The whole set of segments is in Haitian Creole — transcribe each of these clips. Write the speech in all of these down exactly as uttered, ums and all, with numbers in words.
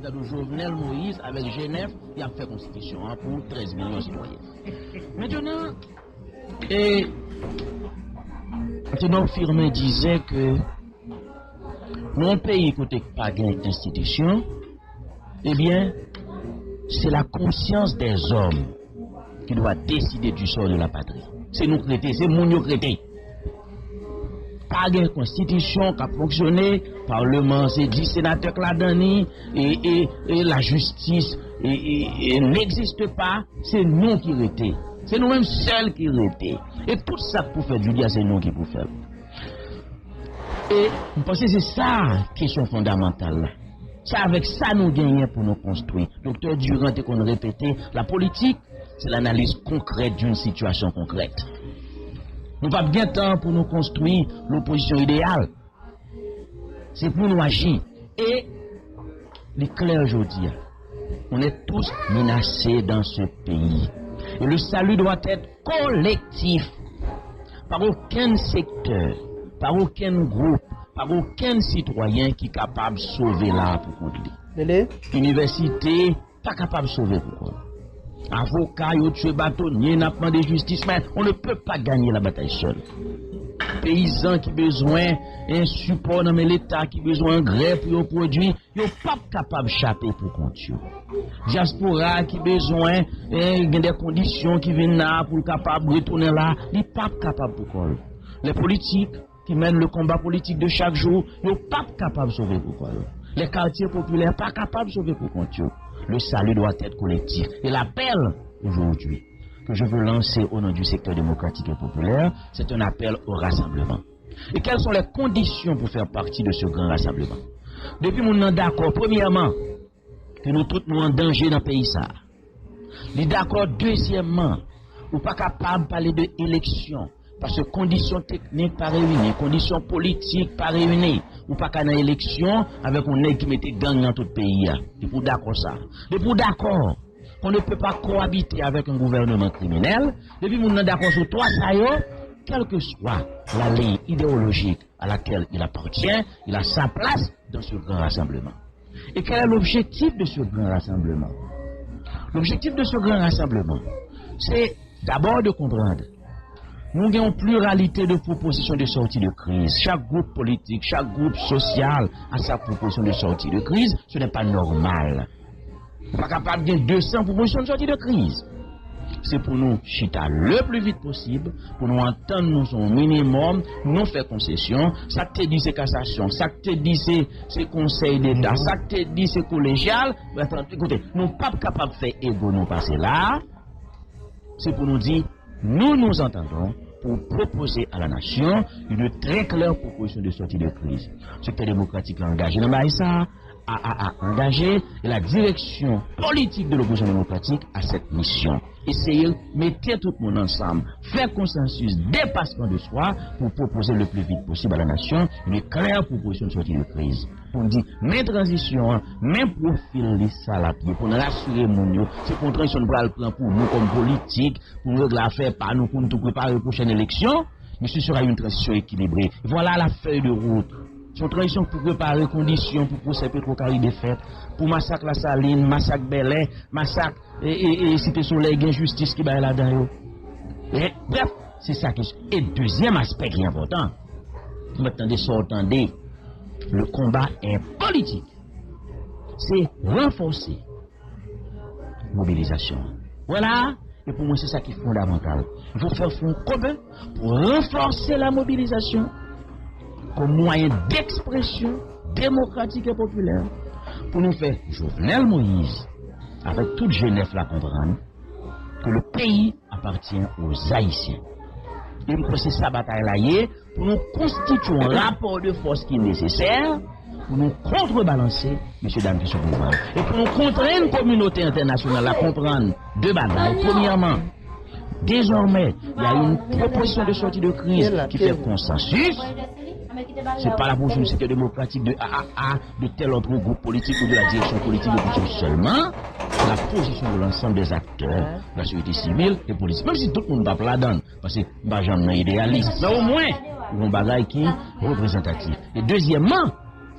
Gade Jovenel Moïse avèk G nèf, y ap fè konstitisyon an pou trèz milyon sitwayen. Mentnan, e, Antenor Firmin dizè ke nan yon peyi kote k pa gen enstitisyon, ebyen, c'est la conscience des hommes qui doit décider du sort de la patrie. Se nou k rete, se moun yo k rete. Pa gen konstitisyon k ap fonksyone, palman se dis senatè k ladan li, e, e, e lajistis e, e, e, n'existe pas, se nou ki rete. Se nou menm sèl ki rete. E tout sa k pou fèt jodi a, se nou ki pou fè l. E m panse se sa kesyon fondamantal la. Se avèk sa nou genyen pou nou konstwi. Doktè Durand te konn repete, la politik, se l'analyse concrète d'une situation concrète. Nou p ap gen tan pou nou konstwi lopozisyon ideyal. Se pou nou aji. E li klè jodi a. On est tous menacés dans ce pays. Et le salut doit être collectif. Par aucun secteur, par aucun groupe, par aucun citoyen ki kapab sove la pou kont li. Lele. Inivèsite pa kapab sove pou kont. Avoka, yo tchwe batonye, n ap mande jistis, men on ne peut pas gagner la bataille seul. Peyizan ki bezwen en sipò nan men Leta, ki bezwen angrè pou yo pwodui, yo p ap kapab chape pou kont yo. Dyaspora ki bezwen, eh, gen de kondisyon ki vin la pou l kapab retounen la, li p ap kapab pou kò l. Lè politik ki mèn le konba politik de chak jou, yo p ap kapab sove pou kò yo. Les quartiers populaires pa kapab sove pou kont yo. Le salut doit être collectif. Et l'appel aujourd'hui que je veux lancer au nom du secteur démocratique et populaire, c'est un appel au rassemblement. Et quelles sont les conditions pour faire partie de ce grand rassemblement? Depi moun nan dakò, premyèman, ke nou tout nou an danje nan peyi sa a. Li dakò, dezyèmman, ou pa kapab pale de eleksyon, paske kondisyon teknik pa reyini, kondisyon politik pa reyini. Ou pa ka nan eleksyon avèk yon nèg ki mete gang nan tout peyi a. Depi w dakò sa. Depi w dakò qu'on ne peut pas cohabiter avec un gouvernement criminel, depi moun nan dakò sou twa sa yo, quelle que soit la ligne idéologique à laquelle il appartient, il a sa place dans ce grand rassemblement. Et quel est l'objectif de ce grand rassemblement? L'objectif de ce grand rassemblement, c'est d'abord de comprendre nou gen yon pluralité de propositions de sortie de crise. Chaque groupe politique, chaque groupe social a sa proposition de sortie de crise. Ce n'est pas normal. Ou pa kapab gen de san pwopozisyon de sòti de kriz. Se pou nou chita le pli vit posib, pou nou antann nou sou yon minimòm, nou fè konsesyon, sa k te di se kasasyon, sa k te di se, se konsèy deta, sa k te di se kolejyal, men tande, koute, nou p ap kapab fè ego nou pase la, se pou nou di, nous nous entendons pour proposer à la nation une très claire proposition de sortie de crise. Sektè demokratik la angaje nan bagay sa, A A A angaje, e la direksyon politik de l'opposition démocratique a cette mission. Eseye mete tout moun ansanm, fè konsansis, depasman de swa pou pwopoze le pli vit posib a la nasyon une claire proposition de sortie de crise. Pou n di, men tranzisyon an, men pwofil li sa l ap ye, pou n rasire moun yo, se pa yon tranzisyon n pral pran pou nou kòm politik, pou n regle afè pa nou, pou n tou prepare pwochèn eleksyon, mais ce sera une transition équilibrée. Voilà la feuille de route. Se yon tranzisyon pou prepare kondisyon pou pwosè Petro Caribe fèt, pou masak Lasalin, masak Bèlè, masak e, e, e Site Solèy gen jistis ki bay ladan yo. E, brèf, se sa ki. E dezyèm aspè ki enpòtan, ou mèt tande sa w tande, le combat est politique. Se ranfòse mobilizasyon an. Vwala, e pou mwen se sa ki fondamantal. Il faut faire front commun pour renforcer la mobilisation comme moyen d'expression démocratique et populaire pou nou fè Jovenel Moïse avèk tout G nèf la konprann ke le pays appartient aux Haïtiens. E m kwè se sa batay la ye, pou nou konstitye yon rapò de fòs ki nesesè pou nou kontrebalanse mesye dam ki sou pouvwa yo. E pou nou kontrenn kominote entènasyonal la konprann de bagay. Premyèman, désormais, il y a une proposition de sortie de crise qui fait consensus. C'est pas la position du secteur démocratique, de A A A, de tel autre groupe politique ou de la direction politique de l'opposition seulement. C'est la position de l'ensemble des acteurs de la société civile et politique. Menm si tout moun p ap ladan l, paske m pa janm nan ideyalis. Men omwen, yon bagay ki reprezantatif. E dezyèmman,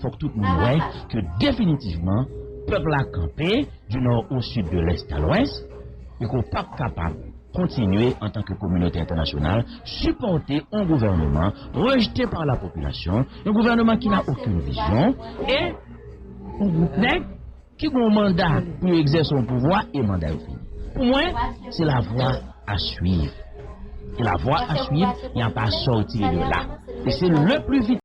fòk tout moun wè ke definitivman, Pèp la kanpe, du nord au sud, de l'est à l'ouest, e ke w p ap kapab kontinye antanke kominote entènasyonal sipòte yon gouvènman rejte pa la popilasyon, yon gouvènman ki na okenn vizyon, e yon gwoup nèg ki gen yon manda pou yo egzèse yon pouvwa e manda yo fini. Pou mwen, se la voie à suivre. Et la voie à suivre, il n'y a pas à sortir de là. Et c'est le plus vite